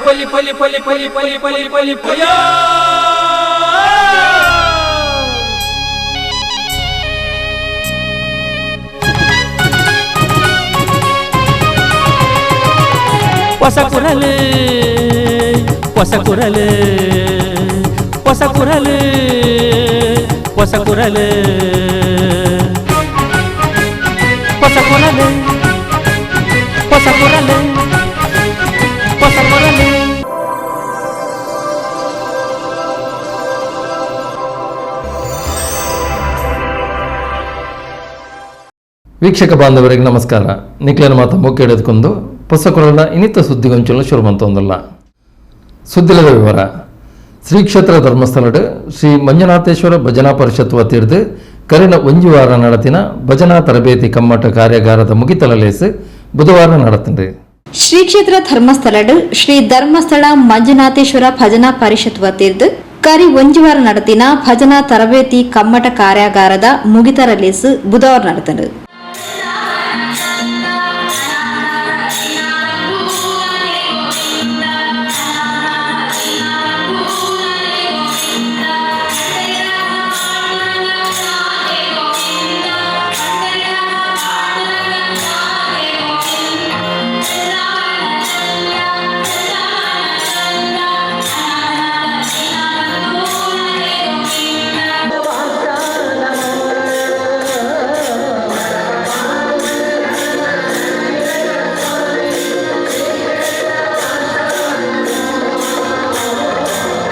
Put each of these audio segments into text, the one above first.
ಪಲಿ ಪಲಿ ಪಲಿ ಪಲಿ ಪಲಿ ಪಲಿ ಪಲಿ ಪಯ. ಹೊಸ ಕುರಲು, ಹೊಸ ಕುರಲು, ಹೊಸ ಕುರಲು, ಹೊಸ ಕುರಲು, ಹೊಸ ಕುರಲು, ಹೊಸ ಕುರಲು, ಹೊಸ ಕುರಲು. ವೀಕ್ಷಕ ಬಾಂಧವರಿಗೆ ನಮಸ್ಕಾರ. ನಿಕ್ಲನ ಮಾತ ಮುಖ್ಯ ಹಿಡಿದುಕೊಂಡು ಪುಸ್ತಕಗಳ ಇನ್ನಿತ ಸುದ್ದಿಗೊಂಚಲು ಶುರು ಮಂತೊಂದಲ್ಲ. ಸುದ್ದಿಲದ ವಿವರ. ಶ್ರೀ ಕ್ಷೇತ್ರ ಧರ್ಮಸ್ಥಳಡು ಶ್ರೀ ಮಂಜುನಾಥೇಶ್ವರ ಭಜನಾ ಪರಿಷತ್ ವತಿರ್ದು ಕರಿನ ಒಂಜಿ ವಾರ നടത്തിನ ಭಜನಾ ತರಬೇತಿ ಕಮ್ಮಟ ಕಾರ್ಯಾಗಾರದ ಮುಗಿತಲಲೇಸು ಬುಧವಾರ നടത്തുന്നുണ്ട്. ಶ್ರೀ ಕ್ಷೇತ್ರ ಧರ್ಮಸ್ಥಳಡು ಶ್ರೀ ಧರ್ಮಸ್ಥಳ ಮಂಜುನಾಥೇಶ್ವರ ಭಜನಾ ಪರಿಷತ್ ವತಿರ್ದು ಕರಿ ಒಂಜಿ ವಾರ നടത്തിನ ಭಜನಾ ತರಬೇತಿ ಕಮ್ಮಟ ಕಾರ್ಯಾಗಾರದ ಮುಗಿತರ ಲೇಸು ಬುಧವಾರ നടത്തുന്നുണ്ട്.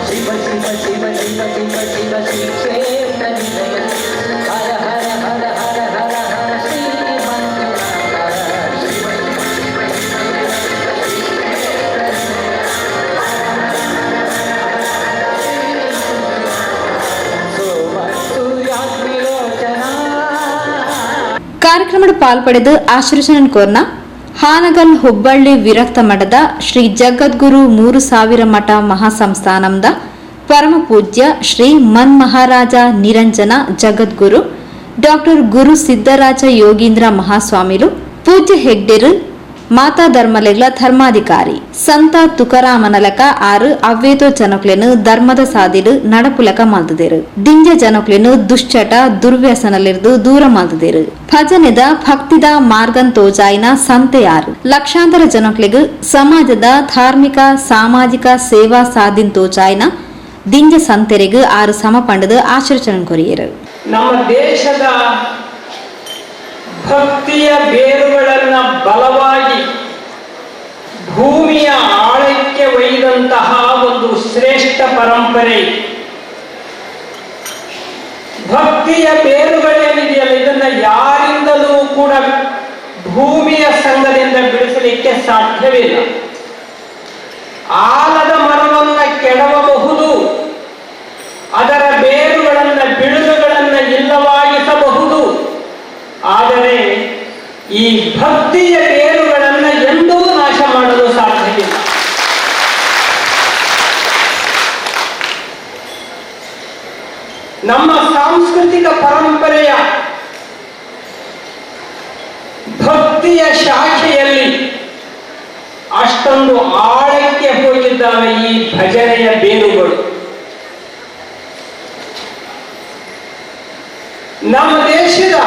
ಶಿವ ಶಿವ ಶಿವ ಶಿವ ಶಿವ ಶಿವ ಶ್ರೀ ಕ್ಷೇತ್ರ ನಿಲಯ, ಹರ ಹರ ಹರ ಹರ ಹರ ಹರ ಶ್ರೀ ಮಂಜುನಾಥ. ಶಿವ ಶಿವ ಶಿವ ಸೋಮ ಸೂರ್ಯಾಗ್ನಿಲೋಚನ. ಕಾರ್ಯಕ್ರಮದ ಪಾಲ್ಪಡೆದು ಆಶೀರ್ವಚನ ಕೋರ್ನ ಹಾನಗಲ್ ಹುಬ್ಬಳ್ಳಿ ವಿರಕ್ತ ಮಠದ ಶ್ರೀ ಜಗದ್ಗುರು 3000 ಮಠ ಮಹಾಸಂಸ್ಥಾನಂದ ಪರಮ ಪೂಜ್ಯ ಶ್ರೀ ಮನ್ಮಹಾರಾಜ ನಿರಂಜನ ಜಗದ್ಗುರು ಡಾಕ್ಟರ್ ಗುರು ಸಿದ್ದರಾಜ ಯೋಗೀಂದ್ರ ಮಹಾಸ್ವಾಮಿಲು, ಪೂಜ್ಯ ಹೆಗ್ಡೆರು ಮಾತಾ ಧರ್ಮಲೆಗ್ಲ ಧರ್ಮಾಧಿಕಾರಿ ಸಂತ ತುಕರಾಮನಲಕ ಆರು ಅವ್ವೇತೋ ಜನಕ್ಲೆನು ಧರ್ಮದ ಸಾದಿಲು ನಡಪುಲಕ ಮಾಲ್ತದೇರು. ದಿಂಜ ಜನಕ್ಲೆನು ದುಶ್ಚಟ ದುರ್ವ್ಯಸನಲಿರ್ದು ದೂರ ಮಾಲ್ತದೇರು. ಭಜನೆದ ಭಕ್ತಿದ ಮಾರ್ಗನ್ ತೋಜಾಯಿನ ಸಂತೆಯಾರು ಲಕ್ಷಾಂತರ ಜನಕ್ಲೆಗ್ ಸಮಾಜದ ಧಾರ್ಮಿಕ ಸಾಮಾಜಿಕ ಸೇವಾ ಸಾಧಿನ್ ತೋಜಾಯಿನ ದಿಂಜ ಸಂತೆರೆಗ್ ಆರು ಸಮ ಪಂಡದು ಆಶೀರ್ವಚನ ಕೊರಿಯರು. ನಮ್ಮ ದೇಶದ ಭಕ್ತಿಯ ಬೇರುಗಳನ್ನು ಬಲವಾಗಿ ಭೂಮಿಯ ಆಳಕ್ಕೆ ಒಯ್ದಂತಹ ಒಂದು ಶ್ರೇಷ್ಠ ಪರಂಪರೆ. ಭಕ್ತಿಯ ಬೇರುಗಳೇನಿದೆಯಲ್ಲ, ಇದನ್ನ ಯಾರಿಂದಲೂ ಕೂಡ ಭೂಮಿಯ ಸಂಗದಿಂದ ಬಿಡಿಸಲಿಕ್ಕೆ ಸಾಧ್ಯವಿಲ್ಲ. ಆಲದ ಮರವನ್ನ ಕೆಡವಬಹುದು, ಅದರ ಬೇರುಗಳನ್ನ ಬಿಳುಲುಗಳನ್ನ ಇಲ್ಲವಾಗಿಸಬಹುದು. ಆದರೆ ಈ ಭಕ್ತಿಯ ಬೇರುಗಳನ್ನ ಎಂದೂ ನಾಶ ಮಾಡಲು ಸಾಧ್ಯವಿಲ್ಲ. ನಮ್ಮ ಸಾಂಸ್ಕೃತಿಕ ಪರಂಪರೆಯ ಭಕ್ತಿಯ ಶಾಖೆಯಲ್ಲಿ ಅಷ್ಟೊಂದು ಆಳಕ್ಕೆ ಹೋಗಿದ್ದಾವೆ ಈ ಭಜನೆಯ ಬೇರುಗಳು. ನಮ್ಮ ದೇಶದ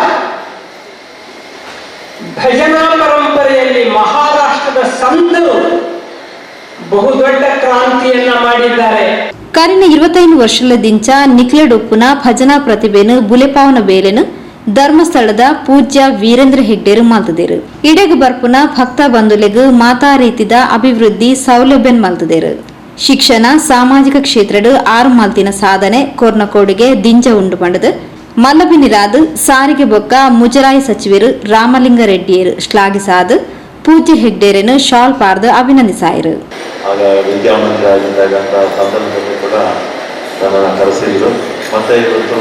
ಭಜನಾ ಪರಂಪರೆಯಲ್ಲಿ ಮಹಾರಾಷ್ಟ್ರದ ಸಂತರು ಬಹುದೊಡ್ಡ ಕ್ರಾಂತಿಯನ್ನ ಮಾಡಿದ್ದಾರೆ. ಕರಿನ 25 ವರ್ಷల ದಿಂಚ ನಿಕ್ಲೆಡೊಪ್ಪುನ ಭಜನಾ ಪ್ರತಿಭೆನು ಬುಲೆಪಾವನ ಬೇಲೆನು ಧರ್ಮಸ್ಥಳದ ಪೂಜ್ಯ ವೀರೇಂದ್ರ ಹೆಗ್ಡೇರು ಮಲ್ತದೇರು. ಇಡೆಗ್ ಬರ್ಪುನ ಭಕ್ತ ಬಂಧುಲೆಗ್ ಮಾತಾ ರೀತಿದ ಅಭಿವೃದ್ಧಿ ಸೌಲಭ್ಯನ್ ಮಲ್ತದೇರು. ಶಿಕ್ಷಣ ಸಾಮಾಜಿಕ ಕ್ಷೇತ್ರಡ್ ಆರು ಮಾಲ್ತಿನ ಸಾಧನೆ ಕೊರ್ನ ಕೊಡುಗೆ ದಿಂಜ ಉಂಡು ಪಂಡದು ಮಲ್ಲಬಿನಿರಾದ್ ಸಾರಿಗೆ ಬೊಕ್ಕ ಮುಜರಾಯಿ ಸಚಿವರು ರಾಮಲಿಂಗ ರೆಡ್ಡಿಯರು ಶ್ಲಾಘಿಸಾದ್ ಪೂಜ್ಯ ಹೆಗ್ಡೇರನ್ನು ಶಾಲ್ ಪಾರ್ದು ಅಭಿನಂದಿಸಾಯರು. ಆಗ ವಿದ್ಯಾಮಂತ್ರಿ ಆಗಿದ್ದಾಗಂಥ ಸಂದರ್ಭದಲ್ಲಿ ಕೂಡ ನನ್ನನ್ನು ಕರೆಸಿದ್ರು. ಮತ್ತು ಇವತ್ತು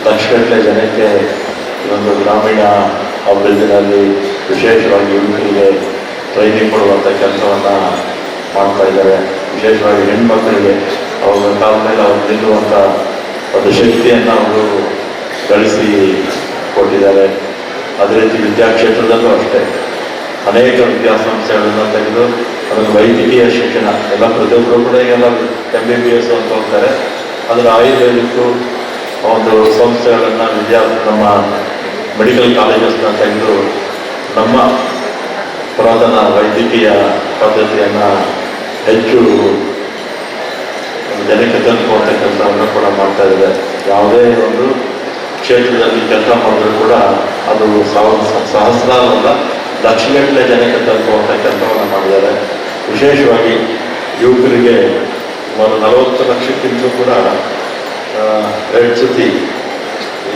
ಲಕ್ಷಗಟ್ಟಲೆ ಜನಕ್ಕೆ ಈ ಒಂದು ಗ್ರಾಮೀಣ ಅಭಿವೃದ್ಧಿನಲ್ಲಿ ವಿಶೇಷವಾಗಿ ಯುವಕರಿಗೆ ಟ್ರೈನಿಂಗ್ ಕೊಡುವಂಥ ಕೆಲಸವನ್ನು ಮಾಡ್ತಾ ಇದ್ದಾರೆ. ವಿಶೇಷವಾಗಿ ಹೆಣ್ಮಕ್ಳಿಗೆ ಅವರ ಕಾಲ ಮೇಲೆ ಅವರು ನಿಲ್ಲುವಂಥ ಒಂದು ಶಕ್ತಿಯನ್ನು ಅವರು ಗಳಿಸಿ ಕೊಟ್ಟಿದ್ದಾರೆ. ಅದೇ ರೀತಿ ವಿದ್ಯಾಕ್ಷೇತ್ರದಲ್ಲೂ ಅಷ್ಟೇ, ಅನೇಕ ವಿದ್ಯಾಸಂಸ್ಥೆಗಳನ್ನು ತೆಗೆದು ಅದನ್ನು ವೈದ್ಯಕೀಯ ಶಿಕ್ಷಣ ಎಲ್ಲ ಪ್ರತಿಯೊಬ್ಬರು ಕೂಡ ಈಗೆಲ್ಲ MBBS ಅಂತ ಹೋಗ್ತಾರೆ. ಅದರ ಆಯುರ್ವೇದಿಕ್ಕು ಒಂದು ಸಂಸ್ಥೆಗಳನ್ನು ನಮ್ಮ ಮೆಡಿಕಲ್ ಕಾಲೇಜಸ್ನ ತೆಗೆದು ನಮ್ಮ ಪುರಾತನ ವೈದ್ಯಕೀಯ ಪದ್ಧತಿಯನ್ನು ಹೆಚ್ಚು ಜನಕ್ಕೆ ತಂದುಕೊಡುವಂಥ ಕೆಲಸವನ್ನು ಕೂಡ ಮಾಡ್ತಾ ಇದ್ದಾರೆ. ಯಾವುದೇ ಒಂದು ಕ್ಷೇತ್ರದಲ್ಲಿ ಕೆಲಸ ಮಾಡಿದ್ರು ಕೂಡ ಅದು ಸಹಸ್ರಾರಲ್ಲ ಲಕ್ಷಗಟ್ಟಲೆ ಜನಕ್ಕೆ ತಲುಪುವಂಥ ಕೆಲಸವನ್ನು ಮಾಡಿದ್ದಾರೆ. ವಿಶೇಷವಾಗಿ ಯುವಕರಿಗೆ ಸುಮಾರು 40 ಲಕ್ಷಕ್ಕಿಂತಲೂ ಕೂಡ 2 ಸತಿ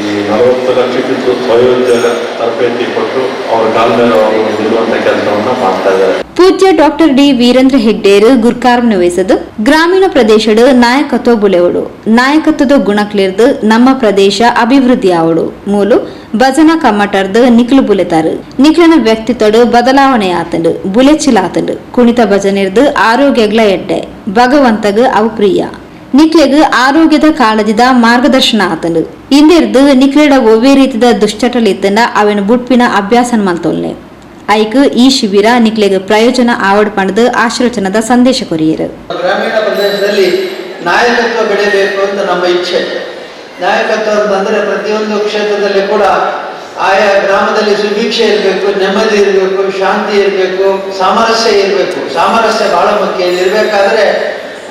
ಈ 40 ಲಕ್ಷಕ್ಕಿಂತ ಸ್ವಯೋದ್ಯೋಗ ತರಬೇತಿ ಕೊಟ್ಟು ಅವರ ಕಾಲ ಮೇಲೆ ಅವರು ನಿಲ್ಲುವಂಥ ಕೆಲಸವನ್ನು ಮಾಡ್ತಾ ಇದ್ದಾರೆ. ಪೂಜ್ಯ ಡಾಕ್ಟರ್ ಡಿ ವೀರೇಂದ್ರ ಹೆಗ್ಡೇರು ಗುರ್ಕಾರ್ಮೆ ವಹಿಸದು ಗ್ರಾಮೀಣ ಪ್ರದೇಶಡು ನಾಯಕತ್ವ ಬುಲೆವಡು, ನಾಯಕತ್ವದ ಗುಣಕ್ಲಿರ್ದು ನಮ್ಮ ಪ್ರದೇಶ ಅಭಿವೃದ್ಧಿ ಆವಡು, ಮೂಲು ಭಜನಾ ಕಮ್ಮಟರ್ದು ನಿಕ್ಲು ಬುಲೆತಾರು, ನಿಕ್ಲಿನ ವ್ಯಕ್ತಿತ್ವಡು ಬದಲಾವಣೆ ಆತಂಡು ಬುಲೆಚಿಲಾತಂಡು, ಕುಣಿತ ಭಜನೆರ್ದು ಆರೋಗ್ಯಗ್ಲ ಎಡ್ಡೆ, ಭಗವಂತಗ ಅವು ಪ್ರಿಯ, ನಿಕ್ಲೆಗ್ ಆರೋಗ್ಯದ ಕಾಳಜಿದ ಮಾರ್ಗದರ್ಶನ ಆತಂಡು, ಇಂದಿರ್ದು ನಿಕ್ಲೆಡ ಒವ್ವೇ ರೀತಿದ ದುಶ್ಚಟಲಿತ್ತಂಡ ಅವೆನ್ ಬುಟ್ಪಿನ ಅಭ್ಯಾಸನ್ ಮಲ್ತೊಲ್ನೆ, ಐಕ್ ಈ ಶಿಬಿರ ನಿಕ್ಲೆಗ್ ಪ್ರಯೋಜನ ಆವಡ್ ಪಂಡದು ಆಶೀರ್ವಚನದ ಸಂದೇಶ ಕೊರಿಯರು. ಗ್ರಾಮೀಣ ಪ್ರದೇಶದಲ್ಲಿ ನಾಯಕತ್ವ ಬೆಳೆಯಬೇಕು ಅಂತ ನಮ್ಮ ಇಚ್ಛೆ. ನಾಯಕತ್ವ ಅಂತಂದ್ರೆ ಪ್ರತಿಯೊಂದು ಕ್ಷೇತ್ರದಲ್ಲಿ ಕೂಡ ಆಯಾ ಗ್ರಾಮದಲ್ಲಿ ಸುಭಿಕ್ಷೆ ಇರಬೇಕು, ನೆಮ್ಮದಿ ಇರಬೇಕು, ಶಾಂತಿ ಇರಬೇಕು, ಸಾಮರಸ್ಯ ಇರಬೇಕು. ಸಾಮರಸ್ಯ ಬಹಳ ಮುಖ್ಯ. ಇರಬೇಕಾದ್ರೆ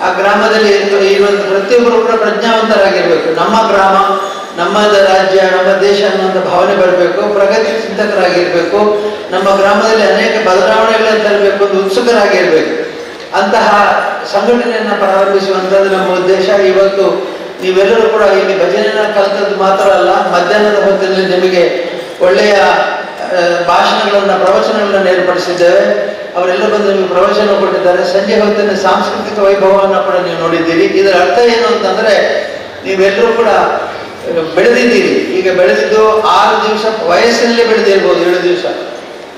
ಆ ಗ್ರಾಮದಲ್ಲಿ ಇರುವಂಥ ಪ್ರತಿಯೊಬ್ಬರು ಕೂಡ ಪ್ರಜ್ಞಾವಂತರಾಗಿರ್ಬೇಕು. ನಮ್ಮ ಗ್ರಾಮ, ನಮ್ಮ ರಾಜ್ಯ, ನಮ್ಮ ದೇಶ ಅನ್ನುವಂಥ ಭಾವನೆ ಬರಬೇಕು. ಪ್ರಗತಿ ಚಿಂತಕರಾಗಿರ್ಬೇಕು. ನಮ್ಮ ಗ್ರಾಮದಲ್ಲಿ ಅನೇಕ ಬದಲಾವಣೆಗಳನ್ನು ತರಬೇಕು ಅಂತ ಉತ್ಸುಕರಾಗಿರ್ಬೇಕು. ಅಂತಹ ಸಂಘಟನೆಯನ್ನು ಪ್ರಾರಂಭಿಸುವಂಥದ್ದು ನಮ್ಮ ಉದ್ದೇಶ. ಇವತ್ತು ನೀವೆಲ್ಲರೂ ಕೂಡ ಇಲ್ಲಿ ಭಜನೆಯನ್ನು ಕಲಿತದ್ದು ಮಾತ್ರ ಅಲ್ಲ, ಮಧ್ಯಾಹ್ನದ ಹೊತ್ತಿನಲ್ಲಿ ನಿಮಗೆ ಒಳ್ಳೆಯ ಭಾಷಣಗಳನ್ನು, ಪ್ರವಚನಗಳನ್ನು ಏರ್ಪಡಿಸಿದ್ದೇವೆ. ಅವರೆಲ್ಲ ಬಂದು ನಿಮಗೆ ಪ್ರವಚನ ಕೊಟ್ಟಿದ್ದಾರೆ. ಸಂಜೆ ಹೊತ್ತಿನ ಸಾಂಸ್ಕೃತಿಕ ವೈಭವವನ್ನು ಕೂಡ ನೀವು ನೋಡಿದ್ದೀರಿ. ಇದರ ಅರ್ಥ ಏನು ಅಂತಂದರೆ, ನೀವೆಲ್ಲರೂ ಕೂಡ ಬೆಳೆದಿದ್ದೀರಿ. ಈಗ ಬೆಳೆದಿದ್ದು 6 ದಿವಸ ವಯಸ್ಸಿನಲ್ಲಿ ಬೆಳೆದಿರ್ಬೋದು, 7 ದಿವಸ,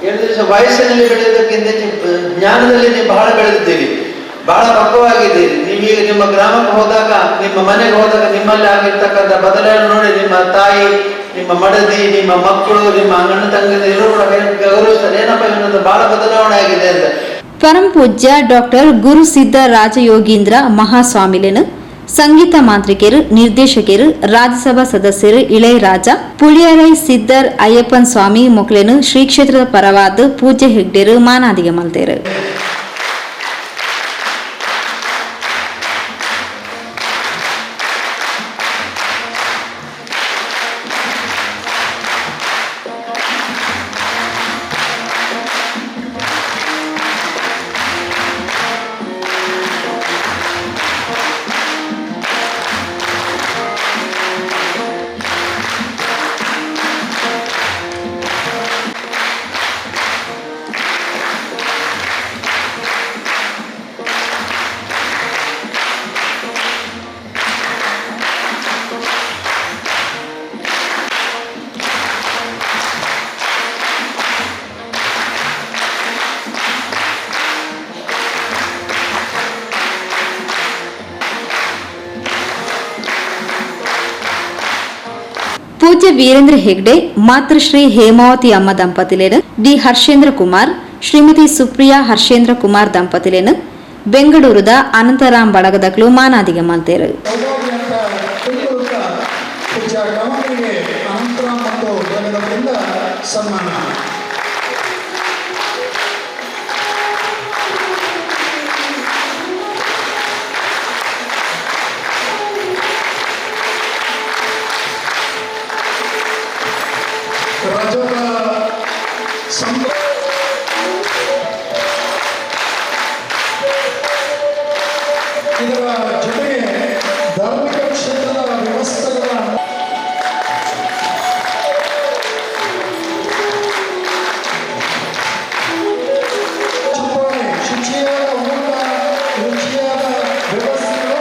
7 ದಿವಸ ವಯಸ್ಸಿನಲ್ಲಿ ಬೆಳೆಯೋದಕ್ಕಿಂತ ಜ್ಞಾನದಲ್ಲಿ ನೀವು ಬಹಳ ಬೆಳೆದಿದ್ದೀರಿ, ಬಹಳ ಪಕ್ವವಾಗಿದ್ದೀರಿ. ನೀವೀಗ ನಿಮ್ಮ ಗ್ರಾಮಕ್ಕೆ ಹೋದಾಗ, ನಿಮ್ಮ ಮನೆಗೆ ಹೋದಾಗ ನಿಮ್ಮಲ್ಲಿ ಆಗಿರ್ತಕ್ಕಂಥ ಬದಲಾವಣೆ ನೋಡಿ ನಿಮ್ಮ ತಾಯಿ, ನಿಮ್ಮ ಮಡದಿ, ನಿಮ್ಮ ಮಕ್ಕಳು, ನಿಮ್ಮ ಅಣ್ಣ ತಂಗಿನ ಎಲ್ಲರೂ ಕೂಡ ಗೌರವಿಸ್ತಾರೆ, ಏನಪ್ಪ ಇವನದ್ದು ಬಹಳ ಬದಲಾವಣೆ ಆಗಿದೆ ಅಂತ. ಪರಂ ಪೂಜ್ಯ ಡಾಕ್ಟರ್ ಗುರುಸಿದ್ಧ ರಾಜಯೋಗೀಂದ್ರ ಮಹಾಸ್ವಾಮಿಲೇನು ಸಂಗೀತ ಮಾಂತ್ರಿಕರು, ನಿರ್ದೇಶಕರು, ರಾಜ್ಯಸಭಾ ಸದಸ್ಯರು ಇಳೆಯರಾಜ, ಪುಳಿಯರೈ ಸಿದ್ದರ್ ಅಯ್ಯಪ್ಪನ್ ಸ್ವಾಮಿ ಮೊಕ್ಲೇನು ಶ್ರೀ ಕ್ಷೇತ್ರದ ಪರವಾದ ಪೂಜ್ಯ ಹೆಗ್ಡೇರು ಮಾನಾದಿಗೆ ಮಲ್ತೇರು. ಪೂಜ್ಯ ವೀರೇಂದ್ರ ಹೆಗ್ಡೆ, ಮಾತೃಶ್ರೀ ಹೇಮಾವತಿ ಅಮ್ಮ ದಂಪತಿಲೇನು, ಡಿ ಹರ್ಷೇಂದ್ರ ಕುಮಾರ್, ಶ್ರೀಮತಿ ಸುಪ್ರಿಯಾ ಹರ್ಷೇಂದ್ರ ಕುಮಾರ್ ದಂಪತಿಲೇನು ಬೆಂಗಳೂರುದ ಅನಂತರಾಮ್ ಬಳಗದಕ್ಲು ಮಾನಾದಿಗೆ ಮಲ್ತೇರು. ಇದರ ಜೊತೆಗೆ ಧಾರ್ಮಿಕ ಕ್ಷೇತ್ರದ ವ್ಯವಸ್ಥೆಗಳ ಚಪ್ಪಾಳೆ, ಶುಚಿಯಾದ ಊಟ, ರುಚಿಯಾದ ವ್ಯವಸ್ಥೆಗಳು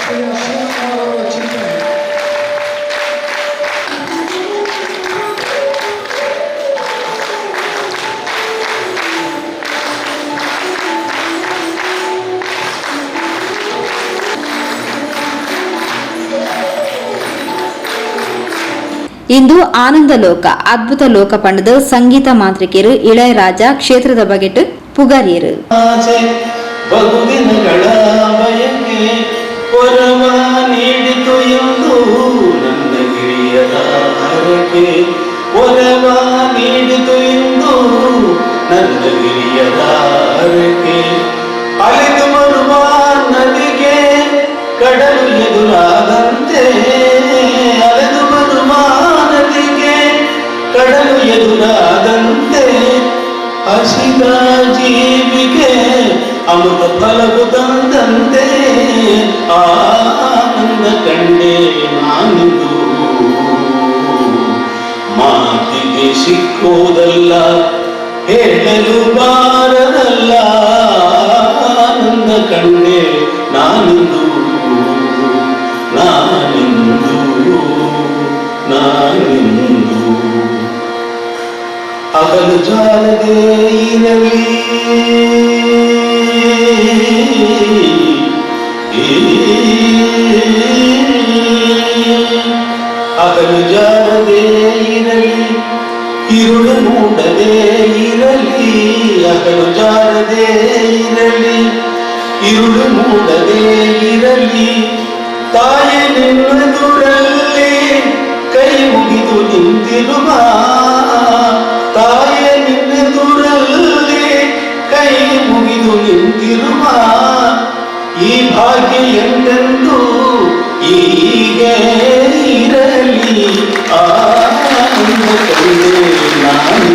ಶ್ರೀ ಅಶ್ವಿನ್ ಅವರ ಚಿಂತನೆ. ಇಂದು ಆನಂದ ಲೋಕ ಅದ್ಭುತ ಲೋಕ ಪಂಡದ ಸಂಗೀತ ಮಾಂತ್ರಿಕರು ಇಳೆಯರಾಜ ಕ್ಷೇತ್ರದ ಬಗೆಟ್ ಪುಗರಿಯರು. ಬಹುದಿನಗಳ ಬಯಕೆ ವರವ ನೀಡಿತು ಎಂದು ನನ್ನ ಗಿರಿಯರ ಹರಕೆ, ವರವ ನೀಡಿತು ಎಂದು ನನ್ನ ಗಿರಿಯರ ಹರಕೆ. ಅಲೆದು ಬರುವ ನದಿಗೆ ಕಡಲು ಎದುರಾದಂತೆ, ಅಲೆದು ಬರುವ ನದಿಗೆ ಕಡಲು ಎದುರಾದಂತೆ, ಹಸಿದ ಜೀವಿಗೆ ಅಮೃತ ಫಲವು ತಂದಂತೆ ಆನಂದ ಕಂಡೆ ನಾನಿಂದು. ಮಾತಿಗೆ ಸಿಕ್ಕೋದಲ್ಲ, ಹೇಳಲು ಬಾರದಲ್ಲ, ಆನಂದ ಕಂಡೆ ನಾನಿಂದು, ನಾನಿಂದು, ನಾನಿಂದು. ಹಗಲು ಜಾರದೇ ಇರಲಿ, ಹಗಲು ಜಾರದೇ ಇರಲಿ, ಇರುಳು ಮೂಡದೇ ಇರಲಿ, ಹಗಲು ಜಾರದೇ ಇರಲಿ, ಇರುಳು ಮೂಡದೇ ಇರಲಿ, ತಾಯಿ ನಿನ್ನೆದುರಲ್ಲಿ ಕೈ ಮುಗಿದು ನಿಂತಿರುವ, ತಾಯಿ ನಿನ್ನೆದುರಲ್ಲಿ ಕೈ ಮುಗಿದು ನಿಂತಿರುವ, ಈ ಭಾಗ್ಯ ಎಂದೆಂದು ಹೀಗೆ ಇರಲಿ, ಆನಂದ ಕಂಡೆ ನಾನು.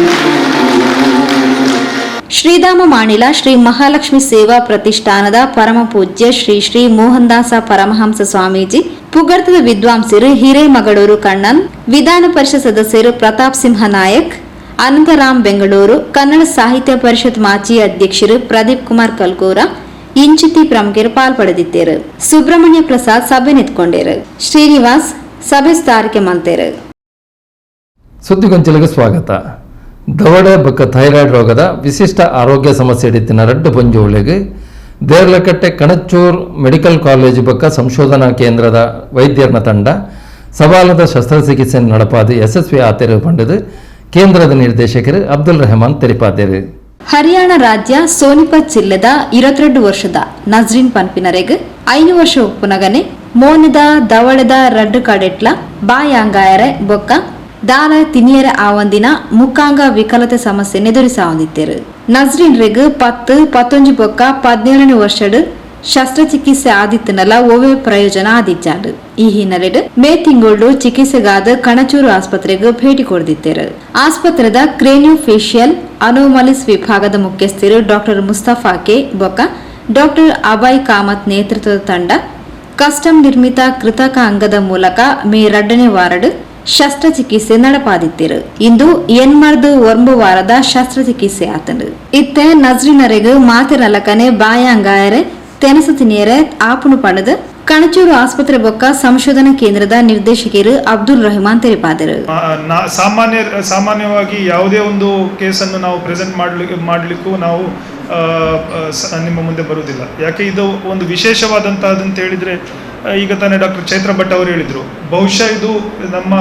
ಶ್ರೀಧಾಮ ಮಾಣಿಲ ಶ್ರೀ ಮಹಾಲಕ್ಷ್ಮಿ ಸೇವಾ ಪ್ರತಿಷ್ಠಾನದ ಪರಮ ಪೂಜ್ಯ ಶ್ರೀ ಶ್ರೀ ಮೋಹನದಾಸ ಪರಮಹಂಸ ಸ್ವಾಮೀಜಿ, ಪುಗರ್ತದ ವಿದ್ವಾಂಸರು ಹಿರೇಮಗಳೂರು ಕಣ್ಣನ್, ವಿಧಾನ ಪರಿಷತ್ ಸದಸ್ಯರು ಪ್ರತಾಪ್ ಸಿಂಹ ನಾಯಕ್, ಅನಂತರಾಮ್ ಬೆಂಗಳೂರು, ಕನ್ನಡ ಸಾಹಿತ್ಯ ಪರಿಷತ್ ಮಾಜಿ ಅಧ್ಯಕ್ಷರು ಪ್ರದೀಪ್ ಕುಮಾರ್ ಕಲ್ಕೂರ ಇಂಚಿತಿ ಪ್ರಮುಖರು ಪಾಲ್ಪಡೆದಿದ್ದರು. ಸುಬ್ರಹ್ಮಣ್ಯ ಪ್ರಸಾದ್ ಸಭೆ ನಿಂತ್ಕೊಂಡೇರು. ಶ್ರೀನಿವಾಸ್ ಸಭೆ ಸ್ಥಾರಿಕೆ ಮಂತೇರು. ಸುದ್ದಿಗೊಂಚಲಿಗೆ ಸ್ವಾಗತ. ದವಡೆ ಬೊಕ್ಕ ಥೈರಾಯ್ಡ್ ರೋಗದ ವಿಶಿಷ್ಟ ಆರೋಗ್ಯ ಸಮಸ್ಯೆ ಇಡಿತ್ತಿನ ರಡ್ಡು ಪೊಂಜೋವುಲೆಗ್ ದೇರ್ಲಕಟ್ಟೆ ಕಣಚೂರ್ ಮೆಡಿಕಲ್ ಕಾಲೇಜು ಬೊಕ್ಕ ಸಂಶೋಧನಾ ಕೇಂದ್ರದ ವೈದ್ಯರ್ನ ತಂಡ ಸವಾಲದ ಶಸ್ತ್ರಚಿಕಿತ್ಸೆ ನಡಪಾದು ಯಶಸ್ವಿ ಆತೆರು ಪಂಡದು ಕೇಂದ್ರದ ನಿರ್ದೇಶಕರು ಅಬ್ದುಲ್ ರೆಹಮಾನ್ ತೆರಿಪಾದೇರು. ಹರಿಯಾಣ ರಾಜ್ಯ ಸೋನಿಪತ್ ಜಿಲ್ಲೆದ 22 ವರ್ಷದ ನಜ್ರೀನ್ ಪನ್ಪಿನರೆಗ್ 5 ವರ್ಷ ಉಪ್ಪುನಗನೆ ಮೋನದ ದವಳದ ರಡ್ಡು ಕಡೆಟ್ಲ ಬಾಯಾಂಗಾಯರೆ ಬೊಕ್ಕ ದಾಲ ತಿನಿಯರ ಆವಂದಿನ ಮುಖಾಂಗ ವಿಕಲತೆ ಸಮಸ್ಯೆ ಎದುರಿಸಾವಂದಿತ್ತೇರು. ನಜ್ರೀನ್ ರೆಗ್ 10, 11 ಬೊಕ್ಕ 17ನೇ ವರ್ಷಡ್ ಶಸ್ತ್ರಚಿಕಿತ್ಸೆ ಆದಿತ್ತನಲ ಓವೇ ಪ್ರಯೋಜನ ಆದಿಚ್ಚಾಂಡು. ಈ ಹಿನ್ನೆಲೆಡ್ ಮೇ ತಿಂಗಳು ಚಿಕಿತ್ಸೆಗಾದ ಕಣಚೂರು ಆಸ್ಪತ್ರೆಗೆ ಭೇಟಿ ಕೊಡ್ದಿತ್ತೇರು. ಆಸ್ಪತ್ರೆದ ಕ್ರೇನಿಯೋ ಫೇಶಿಯಲ್ ಅನೋಮಲಿಸ್ ವಿಭಾಗದ ಮುಖ್ಯಸ್ಥರು ಡಾಕ್ಟರ್ ಮುಸ್ತಫಾ ಕೆ ಬೊಕ್ಕ ಡಾಕ್ಟರ್ ಅಬಾಯ್ ಕಾಮತ್ ನೇತೃತ್ವದ ತಂಡ ಕಸ್ಟಮ್ ನಿರ್ಮಿತ ಕೃತಕ ಅಂಗದ ಮೂಲಕ ಮೇ 2ನೇ ವಾರಡ್ ಶಸ್ತ್ರಚಿಕಿತ್ಸೆ ನಡಪಾದಿತ್ತಿರು. ಇಂದು ಎನ್ಮರ್ದು 9 ವಾರದ ಶಸ್ತ್ರಚಿಕಿತ್ಸೆ ಆತಂಡು. ಇತ್ತೆ ನಜ್ರಿನರೆಗ್ ಮಾತೆರಲಕನೆ ಬಾಯಾಂಗಾಯರೆ ತೆನಸು ತಿನಿಯರೆ ಆಪುಣು ಪಡೆದು ಕಣಚೂರು ಆಸ್ಪತ್ರೆ ಬೊಕ್ಕ ಸಂಶೋಧನಾ ಕೇಂದ್ರದ ನಿರ್ದೇಶಕರು ಅಬ್ದುಲ್ ರೆಹಮಾನ್ ತೆರಿಪಾದರು. ಸಾಮಾನ್ಯವಾಗಿ ಯಾವುದೇ ಒಂದು ಕೇಸನ್ನು ನಾವು ಪ್ರೆಸೆಂಟ್ ಮಾಡಲಿಕ್ಕೂ ನಾವು ನಿಮ್ಮ ಮುಂದೆ ಬರುವುದಿಲ್ಲ. ಯಾಕೆ ಇದು ಒಂದು ವಿಶೇಷವಾದಂತಹದ್ದು ಅಂತ ಹೇಳಿದರೆ, ಈಗ ತಾನೇ ಡಾಕ್ಟರ್ ಚೈತ್ರ ಭಟ್ ಅವರು ಹೇಳಿದರು, ಬಹುಶಃ ಇದು ನಮ್ಮ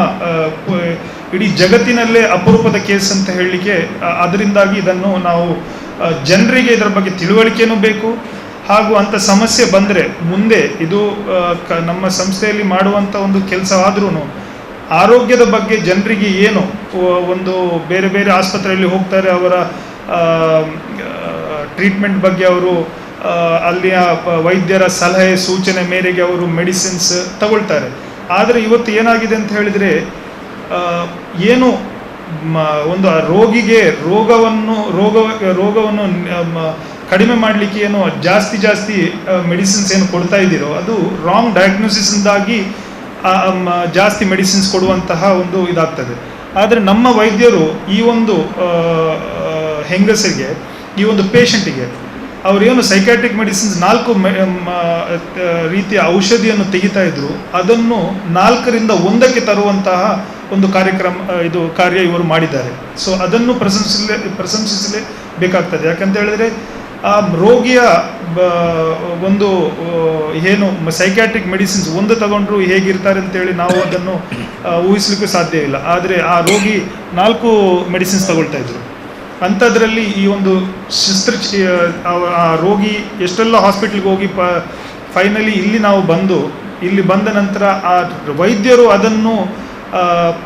ಇಡೀ ಜಗತ್ತಿನಲ್ಲೇ ಅಪರೂಪದ ಕೇಸ್ ಅಂತ ಹೇಳಲಿಕ್ಕೆ, ಅದರಿಂದಾಗಿ ಇದನ್ನು ನಾವು ಜನರಿಗೆ ಇದರ ಬಗ್ಗೆ ತಿಳುವಳಿಕೆನೂ ಬೇಕು ಹಾಗೂ ಅಂಥ ಸಮಸ್ಯೆ ಬಂದರೆ ಮುಂದೆ ಇದು ನಮ್ಮ ಸಂಸ್ಥೆಯಲ್ಲಿ ಮಾಡುವಂಥ ಒಂದು ಕೆಲಸ ಆದ್ರೂ ಆರೋಗ್ಯದ ಬಗ್ಗೆ ಜನರಿಗೆ ಏನು ಒಂದು ಬೇರೆ ಬೇರೆ ಆಸ್ಪತ್ರೆಯಲ್ಲಿ ಹೋಗ್ತಾರೆ, ಅವರ ಟ್ರೀಟ್ಮೆಂಟ್ ಬಗ್ಗೆ ಅವರು ಅಲ್ಲಿಯ ವೈದ್ಯರ ಸಲಹೆ ಸೂಚನೆ ಮೇರೆಗೆ ಅವರು ಮೆಡಿಸಿನ್ಸ್ ತಗೊಳ್ತಾರೆ. ಆದರೆ ಇವತ್ತು ಏನಾಗಿದೆ ಅಂತ ಹೇಳಿದರೆ, ಏನು ಒಂದು ಆ ರೋಗಿಗೆ ರೋಗವನ್ನು ರೋಗವನ್ನು ಕಡಿಮೆ ಮಾಡಲಿಕ್ಕೆ ಏನು ಜಾಸ್ತಿ ಜಾಸ್ತಿ ಮೆಡಿಸಿನ್ಸ್ ಏನು ಕೊಡ್ತಾ ಇದ್ದೀರೋ ಅದು ರಾಂಗ್ ಡಯಾಗ್ನೋಸಿಸಿಂದಾಗಿ ಜಾಸ್ತಿ ಮೆಡಿಸಿನ್ಸ್ ಕೊಡುವಂತಹ ಒಂದು ಇದಾಗ್ತದೆ. ಆದರೆ ನಮ್ಮ ವೈದ್ಯರು ಈ ಒಂದು ಹೆಂಗಸರಿಗೆ, ಈ ಒಂದು ಪೇಷಂಟಿಗೆ ಅವರೇನು ಸೈಕ್ಯಾಟ್ರಿಕ್ ಮೆಡಿಸಿನ್ಸ್ 4 ರೀತಿಯ ಔಷಧಿಯನ್ನು ತೆಗಿತಾ ಇದ್ರು, ಅದನ್ನು 4ರಿಂದ 1ಕ್ಕೆ ತರುವಂತಹ ಒಂದು ಕಾರ್ಯಕ್ರಮ ಇದು ಕಾರ್ಯ ಇವರು ಮಾಡಿದ್ದಾರೆ. ಸೊ ಅದನ್ನು ಪ್ರಶಂಸಿಸಲೇಬೇಕಾಗ್ತದೆ. ಯಾಕಂತ ಹೇಳಿದ್ರೆ ಆ ರೋಗಿಯ ಒಂದು ಏನು ಸೈಕ್ಯಾಟ್ರಿಕ್ ಮೆಡಿಸಿನ್ಸ್ ಒಂದು ತಗೊಂಡ್ರು ಹೇಗಿರ್ತಾರೆ ಅಂತೇಳಿ ನಾವು ಅದನ್ನು ಊಹಿಸಲಿಕ್ಕೂ ಸಾಧ್ಯ ಇಲ್ಲ. ಆದರೆ ಆ ರೋಗಿ 4 ಮೆಡಿಸಿನ್ಸ್ ತಗೊಳ್ತಾ ಇದ್ರು. ಅಂಥದ್ರಲ್ಲಿ ಈ ಒಂದು ಶಸ್ತ್ರ ರೋಗಿ ಎಷ್ಟೆಲ್ಲ ಹಾಸ್ಪಿಟ್ಲಿಗೆ ಹೋಗಿ ಫೈನಲಿ ಇಲ್ಲಿ ನಾವು ಬಂದು, ಇಲ್ಲಿ ಬಂದ ನಂತರ ಆ ವೈದ್ಯರು ಅದನ್ನು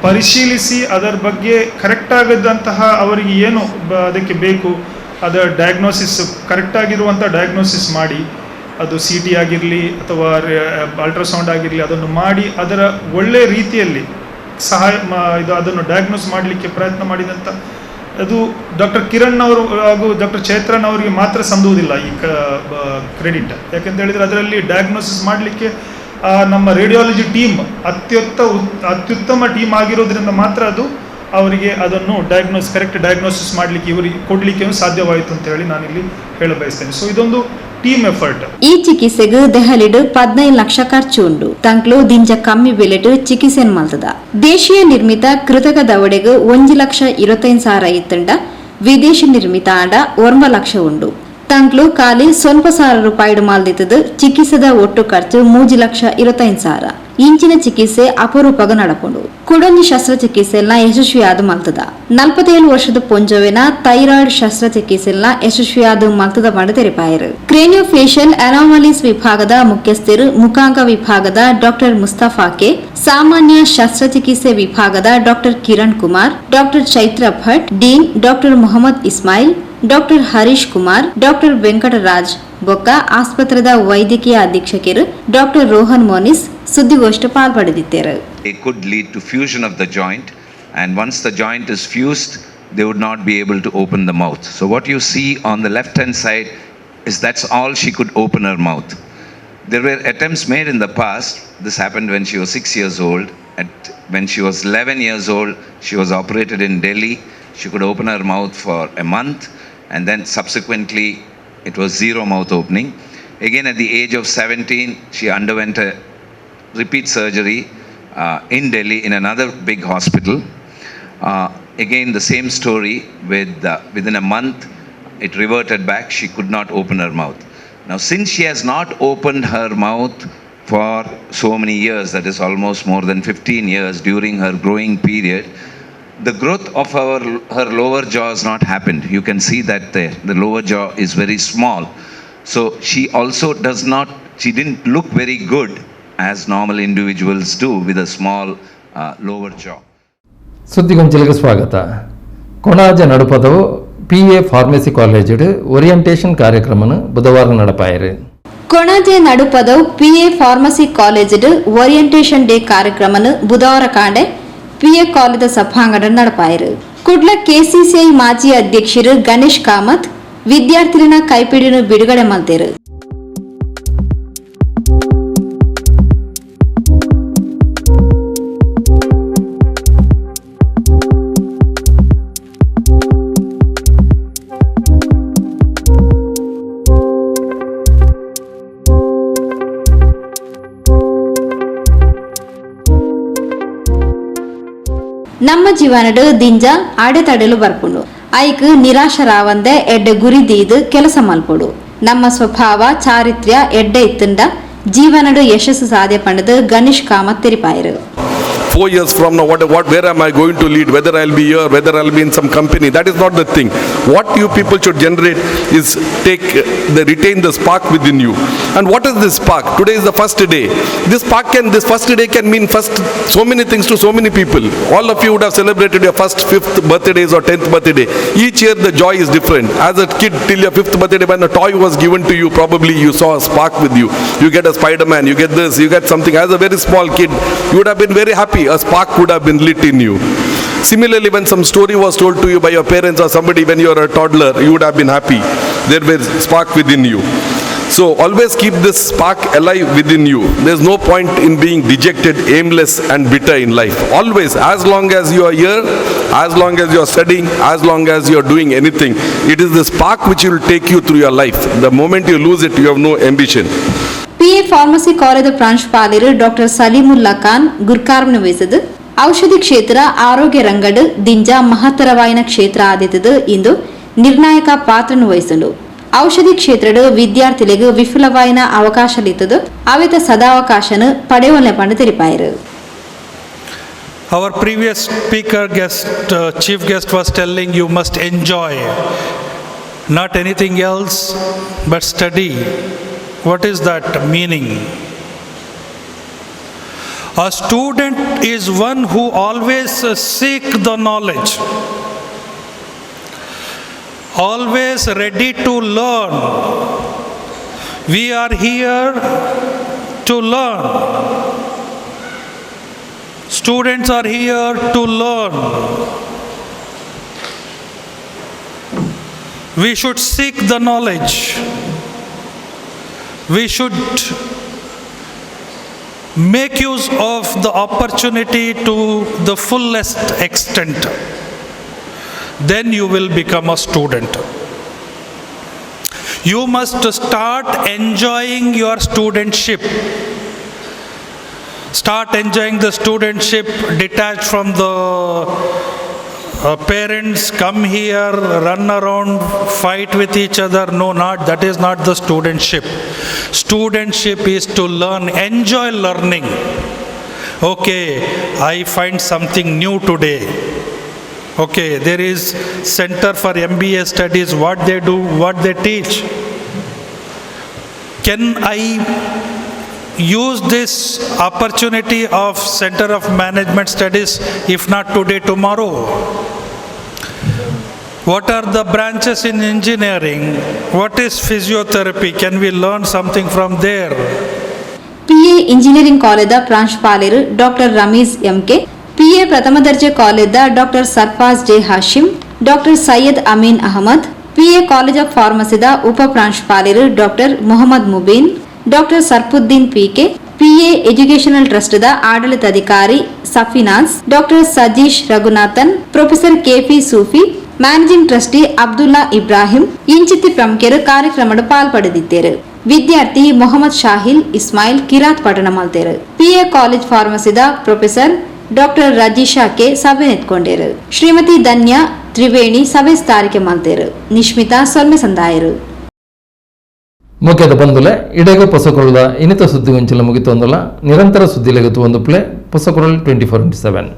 ಪರಿಶೀಲಿಸಿ ಅದರ ಬಗ್ಗೆ ಕರೆಕ್ಟಾಗದಂತಹ ಅವರಿಗೆ ಏನು ಅದಕ್ಕೆ ಬೇಕು ಅದರ ಡಯಾಗ್ನೋಸಿಸ್, ಕರೆಕ್ಟಾಗಿರುವಂಥ ಡಯಾಗ್ನೋಸಿಸ್ ಮಾಡಿ, ಅದು ಸಿ ಟಿ ಆಗಿರಲಿ ಅಥವಾ ಅಲ್ಟ್ರಾಸೌಂಡ್ ಆಗಿರಲಿ, ಅದನ್ನು ಮಾಡಿ ಅದರ ಒಳ್ಳೆಯ ರೀತಿಯಲ್ಲಿ ಸಹಾಯ ಇದು ಅದನ್ನು ಡಯಾಗ್ನೋಸ್ ಮಾಡಲಿಕ್ಕೆ ಪ್ರಯತ್ನ ಮಾಡಿದಂಥ ಅದು ಡಾಕ್ಟರ್ ಕಿರಣ್ ಅವರು ಹಾಗೂ ಡಾಕ್ಟರ್ ಚೈತ್ರನ್ ಅವರಿಗೆ ಮಾತ್ರ ಸಂದುವುದಿಲ್ಲ ಈ ಕ್ರೆಡಿಟ್. ಯಾಕೆಂತ ಹೇಳಿದರೆ ಅದರಲ್ಲಿ ಡಯಾಗ್ನೋಸಿಸ್ ಮಾಡಲಿಕ್ಕೆ ನಮ್ಮ ರೇಡಿಯಾಲಜಿ ಟೀಮ್ ಅತ್ಯುತ್ತಮ ಟೀಮ್ ಆಗಿರೋದ್ರಿಂದ ಮಾತ್ರ ಅದು ಅವರಿಗೆ ಅದನ್ನು ಕರೆಕ್ಟ್ ಡಯಾಗ್ನೋಸಿಸ್ ಮಾಡಲಿಕ್ಕೆ ಇವರಿಗೆ ಕೊಡಲಿಕ್ಕೆ ಸಾಧ್ಯವಾಯಿತು ಅಂತ ಹೇಳಿ ನಾನಿಲ್ಲಿ ಹೇಳ ಬಯಸ್ತೇನೆ. ಸೊ ಇದೊಂದು ಟೀಮ್ ಎಫರ್ಟ್. ಈ ಚಿಕಿತ್ಸೆಗೆ ದೆಹಲಿಡ್ 15 ಲಕ್ಷ ಖರ್ಚು ಉಂಡು. ತಂಕ್ಲು ದಿಂಜ ಕಮ್ಮಿ ಬೆಲೆಟ್ ಚಿಕಿತ್ಸೆ ಮಲ್ತದ. ದೇಶೀಯ ನಿರ್ಮಿತ ಕೃತಕ ದವಡೆಗೆ 1,25,000 ಇತ್ತಂಡ, ವಿದೇಶಿ ನಿರ್ಮಿತ ಆಂಡ 9 ಲಕ್ಷ ಉಂಡು. ತಂಕ್ಲು ಖಾಲಿ 0.5 ರೂಪಾಯಿ ಮಾಲ್ದಿತ್ತದು. ಚಿಕಿತ್ಸೆದ ಒಟ್ಟು ಖರ್ಚು 3,25,000. ಇಂಚಿನ ಚಿಕಿತ್ಸೆ ಅಪರೂಪಗ ನಡಪುಂಡು. ಕುಡೊಂಜಿ ಶಸ್ತ್ರಚಿಕಿತ್ಸೆಲ್ನ ಯಶಸ್ವಿಯಾದ ಮಲ್ತದ. 47 ವರ್ಷದ ಪೊಂಜೊವೆನ ಥೈರಾಯ್ಡ್ ಶಸ್ತ್ರಚಿಕಿತ್ಸೆಲ್ನ ಯಶಸ್ವಿಯಾದ ಮಲ್ತದ ಪಂಡ ತೆರಿಪಾಯರು. ಕ್ರೇನಿಯೋಫೇಷಿಯಲ್ ಅನಾಮಲೀಸ್ ವಿಭಾಗದ ಮುಖ್ಯಸ್ಥರು ಮುಖಾಂಗ ವಿಭಾಗದ ಡಾಕ್ಟರ್ ಮುಸ್ತಫಾ ಕೆ, ಸಾಮಾನ್ಯ ಶಸ್ತ್ರಚಿಕಿತ್ಸೆ ವಿಭಾಗದ doctor Kiran Kumar, doctor Chaitra Bhat, dean doctor Mohammed Ismail, doctor Harish Kumar, doctor Venkataraj ಬೊಕ್ಕ ಆಸ್ಪತ್ರೆದ ವೈದ್ಯಕೀಯ ಅಧೀಕ್ಷಕರು ಡಾಕ್ಟರ್ ರೋಹನ್ ಮೋನಿಸ್ ಸುದ್ದಿಗೋಷ್ಠಿ ಪಾಲ್ಪಡೆದಿದ್ದಾರೆ. It could lead to fusion of the joint, and once the joint is fused, they would not be able to open the mouth. So what you see on the left hand side is that's all she could open her mouth. There were attempts made in the past. This happened when she was 6 years old. When she was 11 years old, she was operated in Delhi. She could open her mouth for a month, and then subsequently it was zero mouth opening. Again, at the age of 17, she underwent a repeat surgery in Delhi in another big hospital. Again, the same story with within a month, it reverted back. She could not open her mouth. Now, since she has not opened her mouth for so many years, that is almost more than 15 years during her growing period, the growth of her lower jaw has not happened. You can see that there. The lower jaw is very small. So she also she didn't look very good as normal individuals do with a small lower jaw. ಸುದ್ದಿಗೊಂಚಲಿಗೆ ಸ್ವಾಗತ. ಕೊಣಾಜ Nadupadavu PA pharmacy college orientation ಕಾರ್ಯಕ್ರಮನ ಬುಧವಾರ ನಡಪಾಯಿರು. Konaje Nadupadavu PA pharmacy college orientation day ಕಾರ್ಯಕ್ರಮನ ಬುಧವಾರ ಕಾಂಡೆ PA college ಸಭಾಂಗಣ ನಡಪಾಯಿರು. Kudla KCCI ಮಾಜಿ ಅಧ್ಯಕ್ಷರು ಗಣೇಶ್ ಕಾಮತ್ ವಿದ್ಯಾರ್ಥಿನ ಕೈಪಿಡಿನ ಬಿಡುಗಡೆ ಮಲ್ತೇರು. ನಮ್ಮ ಜೀವನಡು ದಿಂಜ ಅಡೆತಡೆಲು ಬರ್ಪುಂಡು. ಐಕ್ ನಿರಾಶರಾವಂದೆ ಎಡ್ಡೆ ಗುರಿ ದೀದು ಕೆಲಸ ಮಲ್ಪೊಡು. ನಮ್ಮ ಸ್ವಭಾವ ಚಾರಿತ್ರ್ಯ ಎಡ್ಡೆ ಇತ್ತಂಡ ಜೀವನಡು ಯಶಸ್ಸು ಸಾಧ್ಯ ಪಂಡದು Ganesh Kamath ತೆರಿಪಾಯರು. 4 years from now, where am I going to lead, whether I'll be here, whether I'll be in some company, that is not the thing. What you people should generate is retain the spark within you. And what is this spark? Today is the first day. This first day can mean first so many things to so many people. All of you would have celebrated your first 5th birthdays or 10th birthday. Each year the joy is different. As a kid, till your 5th birthday, when a toy was given to you, probably you saw a spark with you. You get a Spider-Man, you get this, you get something. As a very small kid, you would have been very happy. A spark would have been lit in you. Similarly, when some story was told to you by your parents or somebody when you were a toddler, you would have been happy. There was spark within you. So always keep this spark alive within you. There's no point in being dejected, aimless and bitter in life. Always, as long as you are here, as long as you are studying, as long as you are doing anything, it is the spark which will take you through your life. The moment you lose it, you have no ambition. PA pharmacy college ಪ್ರಾಂಶುಪಾಲರು doctor Saleemulla Khan ಗುರ್ಕಾರ್ಮೆ ವಹಿಸಿದ್ದು ಔಷಧಿ ಕ್ಷೇತ್ರ ಆರೋಗ್ಯ ರಂಗಡು ದಿಂಜ ಮಹತ್ತರವಾಯಿನ ಕ್ಷೇತ್ರ ಆದಿತ್ತದು ಇಂದು ನಿರ್ಣಾಯಕ ಪಾತ್ರನು ವಹಿಸಲು. ಔಷಧಿ ಕ್ಷೇತ್ರದ ವಿದ್ಯಾರ್ಥಿಗಳಿಗೆ ವಿಫುಲವಾಯಿನ ಅವಕಾಶ ಇತ್ತದು ಅವಿತ ಸದಾವಕಾಶನ ಪಡೆಯುವಲ್ಲೆ Pandu ತೆರಿಪಾಯರು. Our previous speaker guest, chief guest was telling you must enjoy, not anything else but study. What is that meaning? A student is one who always seek the knowledge, always ready to learn. We are here to learn. Students are here to learn. We should seek the knowledge. We should make use of the opportunity to the fullest extent. Then you will become a student. You must start enjoying your studentship. Start enjoying the studentship, detached from the parents, come here, run around, fight with each other. No, not that is not the studentship. Studentship is to learn, enjoy learning. Okay, I find something new today. Okay, there is Center for MBA Studies, what they do, what they teach. Can I use this opportunity of Center of Management Studies, if not today, tomorrow? What are the branches in engineering? What is physiotherapy? Can we learn something from there? PA engineering ಕಾಲೇಜದ ಪ್ರಾಂಶುಪಾಲರು doctor Rameez MK, PA ಪ್ರಥಮ ದರ್ಜೆ ಕಾಲೇಜದ doctor Sarfaz J Hashim, doctor Syed Amin Ahmed, PA college of ಫಾರ್ಮಸಿದ ಉಪ ಪ್ರಾಂಶುಪಾಲರು doctor Mohammed Mubeen, doctor Sarfuddin PK, PA educational ಟ್ರಸ್ಟ್ದ ಆಡಳಿತಾಧಿಕಾರಿ ಸಫಿನಾಸ್, doctor Sajeesh Raghunathan, professor KP ಸೂಫಿ, managing trustee Abdullah Ibrahim ಇಂಚಿತ್ತಿ ಪ್ರಮುಖರು ಕಾರ್ಯಕ್ರಮಡ್ ಪಾಲ್ಪಡೆದಿದ್ದೇರು. ವಿದ್ಯಾರ್ಥಿ ಮೊಹಮ್ಮದ್ ಶಾಹಿಲ್ ಇಸ್ಮಾಯಿಲ್ ಕಿರಾತ್ ಪಠಣ ಮಲ್ತೇರು. ಪಿಎ ಕಾಲೇಜ್ ಫಾರ್ಮಸಿದ ಪ್ರೊಫೆಸರ್ ಡಾಕ್ಟರ್ ರಜೀಶಾ ಕೆ ಸಭೆ ನೆತ್ಕೊಂಡೇರು. ಶ್ರೀಮತಿ ಧನ್ಯ ತ್ರಿವೇಣಿ ಸಭೆ ತಾರಿಕೆ ಮಲ್ತೇರು. ನಿಶ್ಮಿತಾ ಸೊಲ್ಮೆ ಸಂದಾಯರು. ಮುಖ್ಯದ ಬಂದುಲೆ ಇಡೆಗೋ ಪೊಸಕೊರಳ ಇನಿತ ಸುದ್ದಿಗೊಂಚಿಲ ಮುಗಿತೊಂದಲ. ನಿರಂತರ ಸುದ್ದಿಲೆಗತ್ತು ಒಂದು ಪ್ಲೇ ಪೊಸಕೊರಲ್ 24x7.